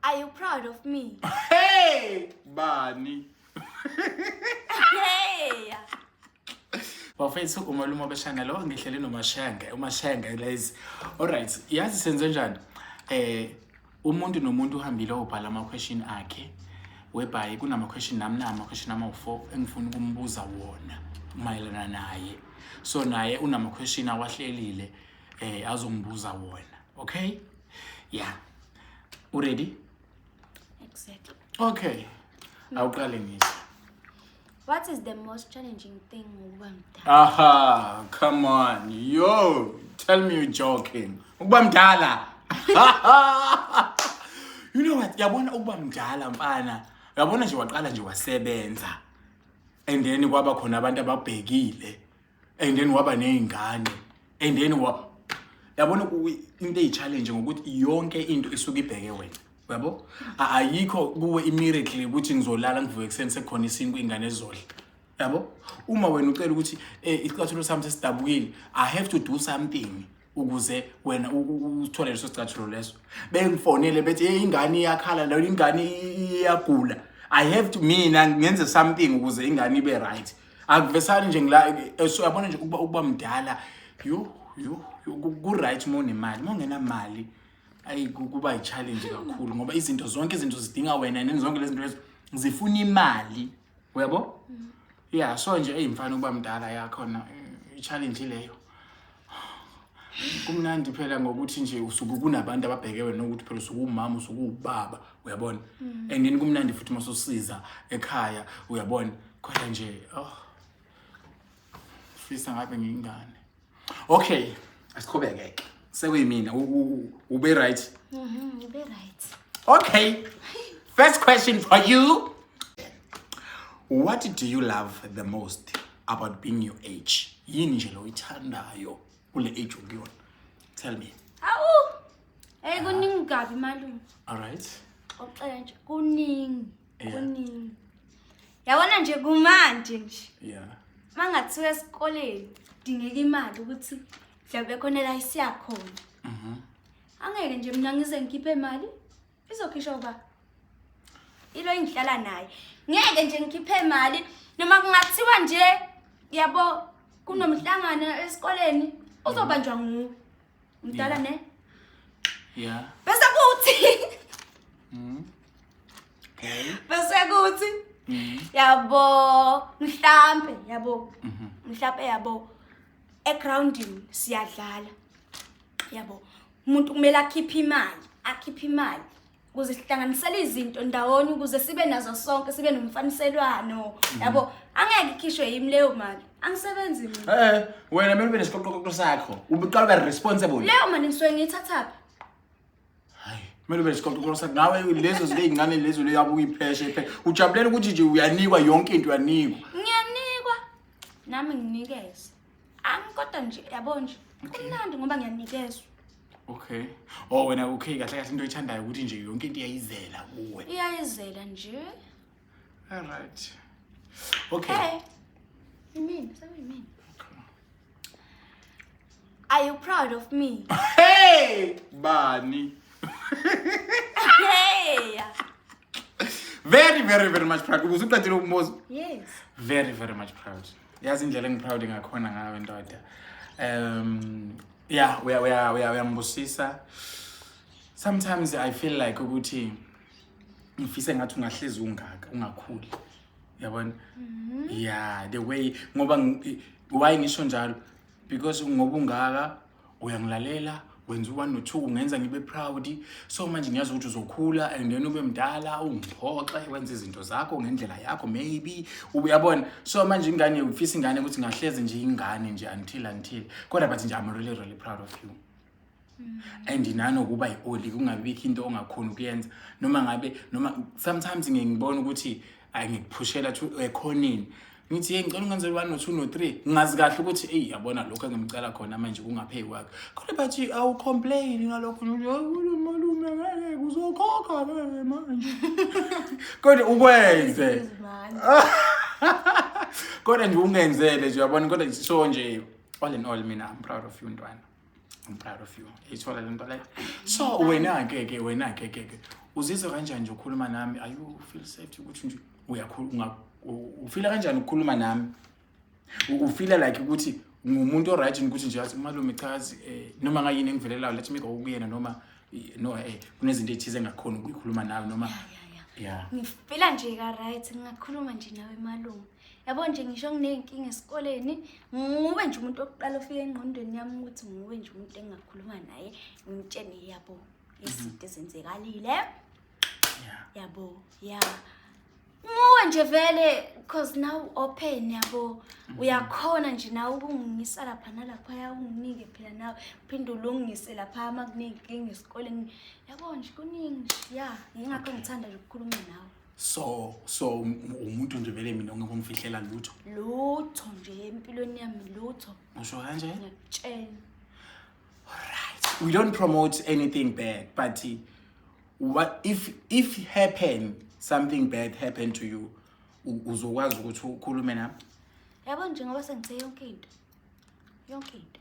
Are you proud of me? Hey, bani. Hey. Bafethu, umalume wabashana lo, ngihlele noMashenge, uMashenge lezi. Alright, yazi senze njani? Umuntu nomuntu uhambile obhala ama question akhe. Whereby kunama question, nami nama question ama-4 engifuna ukumbuza wona mayelana naye. So naye unama question awahlelile azongibuza wona. Okay? Yeah. U ready? Exactly. Okay. Awuqale ngisho. What is the most challenging thing ngokuba mdala? Aha, come on. Yo, tell me you're joking. Ukuba mdala. You know what? Yabona ukuba mdala, mfana. Yabona nje waqala nje wasebenza. And then kwaba khona abantu ababhekile. And then waba nezingane. And then wa yabona into eyi-challenge ngokuthi yonke into isuke ibheke wena. Uyabo? Ayikho kuwe i-miracle ukuthi ngizolala ngivuke ekuseni sekukhona isinkwa ingane ezodla. Yabo, uma wena ucela ukuthi isicathulo sami sesidabukile, I have to do something ukuze wena uthole leso sicathulo leso. Bengifonele bethi, "Hey, ingane iyakhala leyo, ingane iyagula." I have to mina ngenze something ukuze ingane ibe right. Akuvesani nje ngila so yabona nje ukuba mdala, yo yo yo, ku right uma unemali. Uma ungenamali, ayi, kuba i-challenge kakhulu ngoba izinto zonke, izinto zidinga wena, and zonke lezi zinto lezo zifuna imali, uyabo? Yeah, so nje, eyi mfana, ukuba mdala yakhona i-challenge leyo. Kumnandi phela ngokuthi nje usuke kunabantu ababheke wena, ukuthi phela usuke umama, usuke ubaba, uyabona? And then kumnandi futhi masusiza ekhaya, uyabona? Kodwa nje, oh, fisa ngabe ngiyingane. Okay, asiqhubeke-ke, sekuyimina. Ube right? Mhm, ube right. Okay, first question for you. What do you love the most about being your age? Yini nje lo oyithandayo kule age okuyona? Tell me. Awu. Hey, kuningi kabi, malume. All right. Oxela nje kuningi. Kuningi. Yabona nje kumanje nje. Mangathiwa esikoleni dingeka imali ukuthi mhlawumbe khona la isiyakhona. Angeke nje mina ngize ngikhiphe imali. Izokhishwa uba? Ilo engihlala naye. Ngeke nje ngikhiphe imali noma kungathiwa nje yabo kunomhlangano esikoleni, uzobanjwa nguwe. Mdala ne? Yeah. Bese kuthi bese kuthi yabo mhlambe, yabo mhlambe, yabo, egroundini siyadlala, yabo, umuntu kumele akhiphe imali, akhiphe imali ukuze sihlanganisele izinto ndawonye, ukuze sibe nazo sonke, sibe nomfaniselwano, yabo, angeke ikhishwe yimi leyo mali, angisebenzi mina. Wena kumele ube nesiqoqoqo sakho. Ubuqala ube responsible. Leyo mali ngisuke ngiyithathaphi? Hayi, kumele ube nesiqoqoqo sakho. Nawe lezo zinto ey'ncane lezo leyabe uyipheshe phe. Ujabulela ukuthi nje uyanikwa yonke into, uyanikwa. Ngiyanikwa nami, nginikeze ami, kodwa nje yabo nje kumnandi ngoba ngiyanikezwa. Okay. Oh wena, okay, kahle kahle into oyithandayo ukuthi nje yonke into iyayizela kuwe. Iyayizela nje. All right. Okay. Hey, imina, sekuyimina. Are you proud of me? Hey, bani. Hey. Very, very, very much proud. Ubusuqedile ukumbuza? Yes. Very, very much proud. Yazi indlela engi-proud ngakhona ngawe, ndoda. Yeah, uya uya uya uyangibusisa. Sometimes I feel like ukuthi ngifise ngathi ungahlezi ungaka, ungakhuli. Yabona? Yeah, the way ngoba why ngisho njalo, because ngoba ungaka uyangilalela, wenza u-one no-two, ungenza ngibe proud. So manje ngiyazi ukuthi uzokhula and then ube mdala, ungiphoxe, wenze izinto zakho ngendlela yakho maybe, uyabona? So manje ingane, ufisa ingane ukuthi ngahlezi nje ingane nje until, kodwa but nje I'm really, really proud of you. And nanokuba yi-oli, kungabikho into ongakhoni ukuyenza, noma ngabe noma sometimes ngiye ngibone ukuthi ayi, ngikuphushela to ekhoneni, ngithi, "Hey, ngicela ungenzele one no two no three." Ngingazi kahle ukuthi, eyi, yabona lokhu engimcela khona manje kungapheyi kwakhe, kodwa bathi awu-complain ngalokho, malume, ngeke uzokhokha ke manje, kodwa ukwenze. Izimali. Kodwa nje ungenzele nje, uyabona? Kodwa so nje, all in all, mina I'm proud of you, ntwana, I'm proud of you. Ithola le nto leyo. So wena-ke ke, wena-ke ke ke Uzizwa kanjani nje ukukhuluma nami? Are you feel safe ukuthi nje uyakhuluma, ufila kanjani ukukhuluma nami? Ufila like ukuthi ngumuntu oright ukuthi nje athi umalume chazi noma ngayini engivelelayo, let me go kuyena, noma no kunezinto ezithize engakhona ukuyikhuluma nawe noma yeah. Ngifila nje ka right, ngingakhuluma nje nawe malume. Yabo nje ngisho nginey'nkinga esikoleni, nguwe nje umuntu wokuqala ofika engqondweni yami ukuthi nguwe nje umuntu engingakhuluma naye, ngimtshene yabo izinto ezenzekalile. Yabo, yeah. Nguwe nje vele cause now open yabo. Uyakhona nje nawe ukungisa lapha nalaphaya, unginike phela nawe uphinde ulungise lapha uma kuney'nkinga esikoleni. Yabo nje kuningi nje, yeah, yingakho ngithanda nje ukukhuluma nawe. So umuntu nje vele mina ongeke ungifihlela lutho. Lutho nje empilweni yami, lutho. Usho kanje? Ngiyakutshela. Alright. We don't promote anything bad, but what if happen something bad happen to you, uzokwazi ukuthi ukhulume nami? Yabo nje ngoba sengithe yonke into. Yonke into.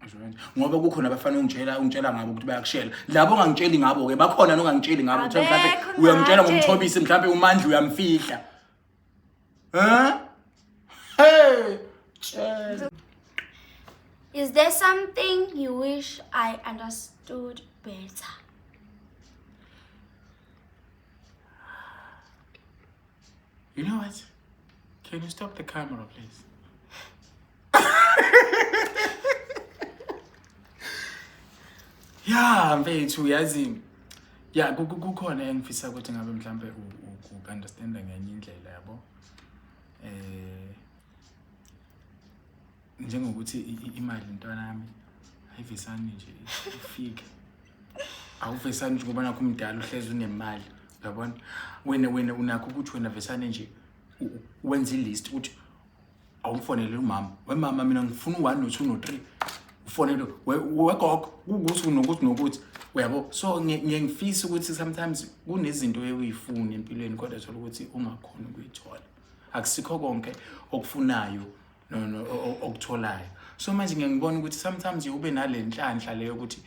Usho kanje? Ngoba kukhona abafana ungitshela ngabo ukuthi bayakushela. Labo ongangitsheli ngabo ke bakhona nongangitsheli ngabo ukuthi mhlambe Abekho uyamtshela manje. ngomthobisi, mhlambe uMandla uyamfihla. Huh? Hey, tshela. Is there something you wish I understood better? You know what? Can you stop the camera, please? Yeah, mfethu, yazi. Yeah, kukhona engifisa ukuthi ngabe mhlambe u-understand ngenye indlela, yabo. Njengokuthi imali ntwana yami ayivisani nje ifike. Awuvesani nje ngoba nakho umdala uhlezi unemali, uyabona? Wena unakho ukuthi wena vesane nje wenze ilist ukuthi awumfonele umama. Wemama mina ngifuna u1 no2 no3. Ufonele wegogo ukuthi nokuthi nokuthi, uyabo? So ngiye ngifisa ukuthi sometimes kunezinto oyifuna empilweni kodwa thola ukuthi ungakhona ukuyithola. Akusikho konke okufunayo no okutholayo. So manje ngiye ngibona ukuthi sometimes ube nale nhlanhla leyo ukuthi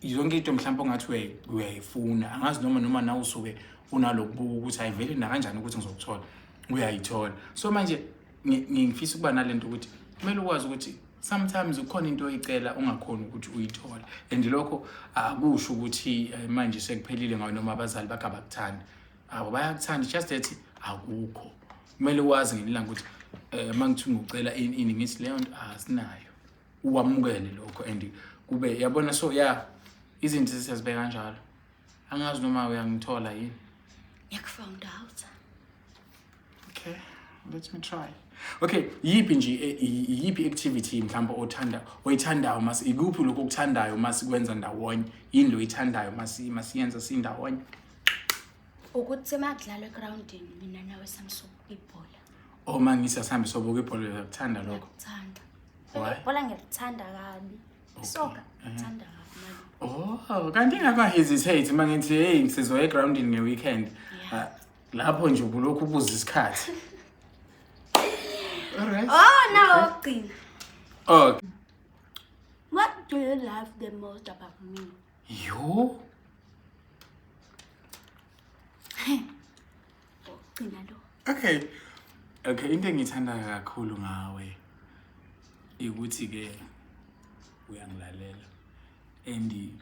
yonke into mhlawumbe ongathi uyayifuna, angazi noma nawe usuke unalokubuka ukuthi ayiveli na kanjani ukuthi ngizokuthola, uyayithola. So manje ngifisa ukuba nalento ukuthi kumele ukwazi ukuthi sometimes kukhona into oyicela ungakhoni ukuthi uyithole, and lokho akusho ukuthi manje sekuphelile ngawe noma abazali bakho abakuthandi. Abo bayakuthanda, just that akukho. Kumele wazi ngelanga ukuthi uma ngithi ngicela ini ini ngithi leyo nto asinayo, uwamukele lokho and kube yabona. So yeah, izinto sesiyazibeka kanjalo. Angazi noma uyangithola yini. Ngiyakufound out. Okay, let me try. Okay, yiphi nje yiphi activity mhlawumbe oyithandayo mase ikuphi lokho okuthandayo mase kwenza ndawonye? Yini lo oyithandayo masiyenza sindawonye? Ukuthi makudlalwa egroundini mina nawe samsuka ibhola. Oh, mangisa sihambe sobuka ibhola, uyakuthanda lokho? Ngiyakuthanda. Why? Ibhola ngiyalithanda kabi. Soka ngithanda kabi malume. Oh, kanti ngakho hesitate mangithi hey sizoya egroundini ngeweekend. Lapho nje ubulokhu ubuza isikhathi. All right. Oh, now okugcina. Okay. What do you love the most about me? You? Okugcina lo. Okay. Okay, into engithanda kakhulu ngawe ukuthi ke uyangilalela and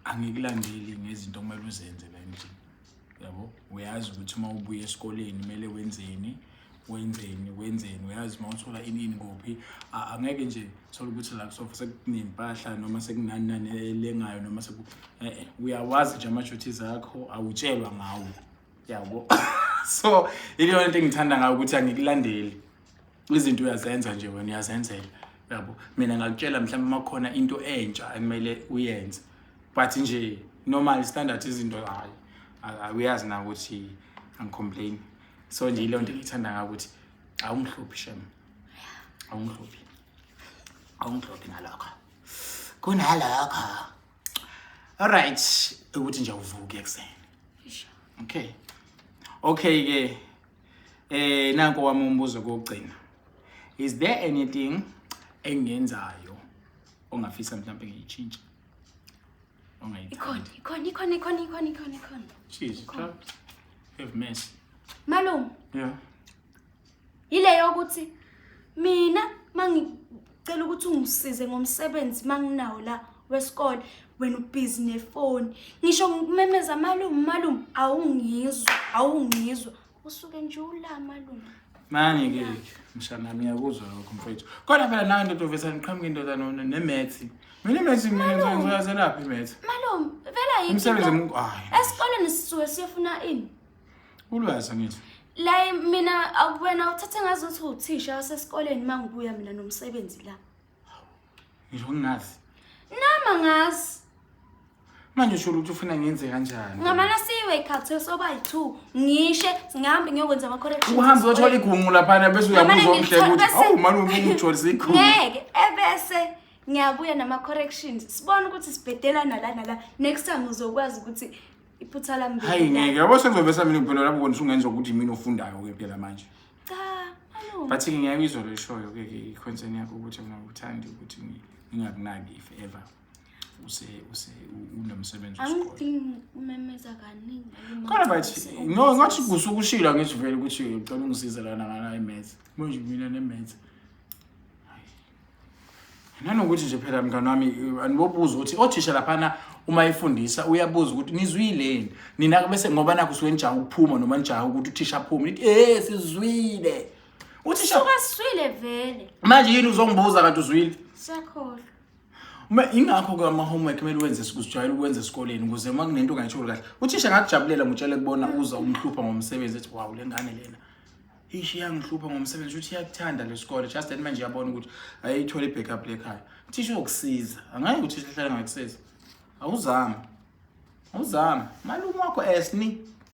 angikulandeli ngezinto okumele uzenze la endlini. Yabo, uyazi ukuthi uma ubuya esikoleni kumele wenzeni, wenzeni, wenzeni. Uyazi uma uthola ini ini kuphi. Angeke nje thola ukuthi la kusofa sekunempahla noma sekunani nani elengayo noma seku uyawazi nje ama-duties akho, awutshelwa ngawo. Yabo. So ilona into engithanda ngayo ukuthi angikulandeli. Izinto uyazenza nje wena, uyazenzela. Yabo, mina ngakutshela mhlawumbe uma kukhona into entsha ekumele uyenze, but nje normal standard izinto hayi, uyazi na ukuthi angicomplain. So nje ile nto engiyithanda ngayo ukuthi awungihluphi shem, awungihluphi, awungihluphi ngalokho, kunalokho. All right, ukuthi nje awuvuki ekuseni. Okay, okay ke nanko wami umbuzo kokugcina. Is there anything engiyenzayo ongafisa mhlawumbe ngiyitshintshe? ngiyayithanda. Ikhona, ikhona, ikhona, ikhona, ikhona, ikhona. Jesus Christ. Have mercy. Malume. Yeah. Ile yokuthi mina mangicela ukuthi ungisize ngomsebenzi manginawo la wesikole, wena ubhizi nefoni. Ngisho ngikumemeza malume, malume, awungizwa, awungizwa. Usuke nje ula, malume. Manje ke mshana, ngiyakuzwa lokho, mfethu. Kodwa phela nawe ndoda uvesa niqhamuka indoda ne-maths. Mina i-maths, mina ngizoyazelaphi i-maths? Malume, vele ayikho. Imisebenzi hayi. Esikoleni sisuke siyofuna ini? Ulwazi, ngithi. La mina wena uthathe ngazuthi uthisha wasesikoleni mangibuya mina nomsebenzi la. Ngisho ngingazi. Nama ngazi. Manje usho ukuthi ufuna ngenze kanjani? Ngamana siwe ikhathe soba yi-2, ngishe singahambe ngiyokwenza ama-corrections. Uhambe uyothola igungu laphana bese Ngamane uyabuza omhleka ukuthi awu malume, ungitholise igungu. Ngeke, ebese ngiyabuya nama-corrections, sibone ukuthi sibhedelana la nala. Next time uzokwazi ukuthi iphutha lami Hayi, ngeke. Yabo, sengizovesa mina phela lapho kona usungenza ukuthi mina ofundayo ke phela manje. Cha, malume. But ke ngiyayizwa le shoyo ke ke i-concern yakho ukuthi mina ngikuthandi ukuthi ngingakunaki if ever use unomsebenzi wesikole. Angidingi umemeza kaningi, malume. Kodwa but no, ngathi kusuke ushilo, ngithi vele ukuthi ucela ungisize lana ngala i-maths. Manje mina ne-maths. Nanokuthi nje phela, mngani wami, anibobuza ukuthi othisha laphana uma efundisa uyabuza ukuthi nizwileni nina, bese ngoba nakho usuke nijaha ukuphuma noma nijaha ukuthi uthisha aphume, nithi sizwile uthisha. Suka siswile vele. Manje yini uzongibuza kanti uzwile? Siyakhohlwa. Uma ingakho-ke ama-homework kumele wenze, uzijwayele ukwenza esikoleni, ukuze uma kunento ongayitholi kahle uthisha angakujabulela, ngutshele kubona uza umhlupha ngomsebenzi, ethi, "Wow, le ngane lena ishi iyangihlupha ngomsebenzi, ukuthi iyakuthanda le sikole." Just that manje uyabona ukuthi ayithole i-backup lekhaya, uthisha uzokusiza. Angeke uthisha ehlale ngakusiza. Awuzame, awuzame, malume wakho esni.